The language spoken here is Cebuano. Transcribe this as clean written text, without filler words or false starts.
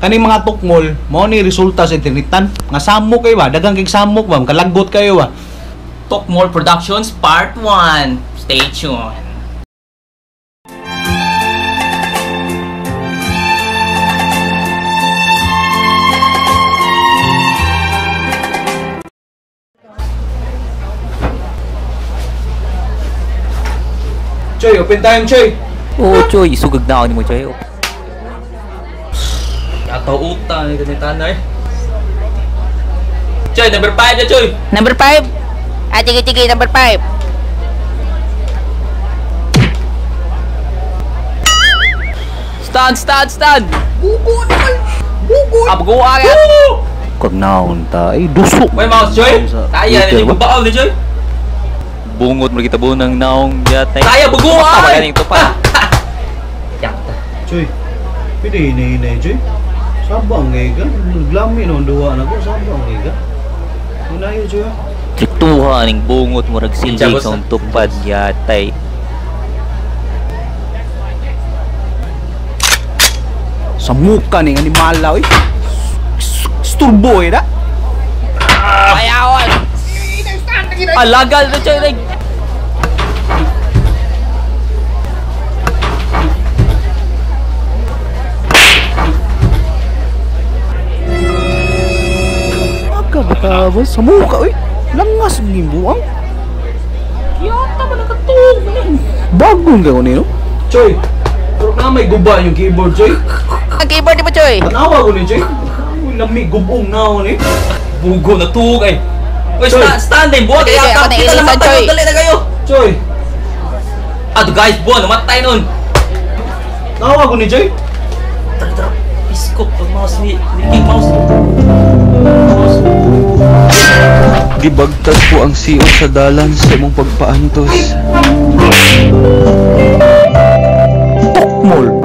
Kaning mga tukmol, mao ni resulta sa internetan. Nga samok kayo ba? Daghang kay samok ba? Kalagot kayo ba? Tukmol Productions Part 1. Stay tuned. Choy, open time, Choy. Oo, Choy. Isugag na ako ni mo, Choy. Ataw uta ni ganita na eh. Choy, number 5 na, Choy. Number 5? Ah, sige, sige, number 5. Stand, stand, stand! Bugo naman! Bugo! Ah, bugo agad! Kag naon ta, ay dusok. May mouse, Choy! Kaya, Twitter ni ba? babaw ni Choy! Bungot mo kita bunang naong yatay. Kaya, bugo Tama ay! ganing tupa. Yakta. Choy, pwede hinay-hinay, Choy. Sabang ngay ka. Naglami no, duwa na ko. Sabang ngay ka. Hinayo, Choy. Ah. Triktuha ning bungot mo ragsilbi Jabos sa na. tupad yatay. Sa muka ning animala, oy. Sturbo eh da. Ayawan! Alagal na, Choy! Like. Aga ba ta ba? Sa muka, oy. Langas ng buang. Yata ba nakatug ni? Bagong kayo nino. Choy, pero na may guba yung keyboard, Choy. Ang keyboard mo, Choy! Tanawa ko ni, Choy. Uy, lami gubong na ako ni. Bugo na tug ay. Uy, Choy. stand, stand din, buwag Sige, kaya ako na kita ilisan, namatay Choy. nun, dali na kayo. Choy, Ato guys, buwan, namatay nun. tawa ko ni Choy. Tara, tara, iskop ang mouse ni King Mouse. Mouse. Gibagtag po ang siot sa dalan sa imong pagpaantos. Tukmol.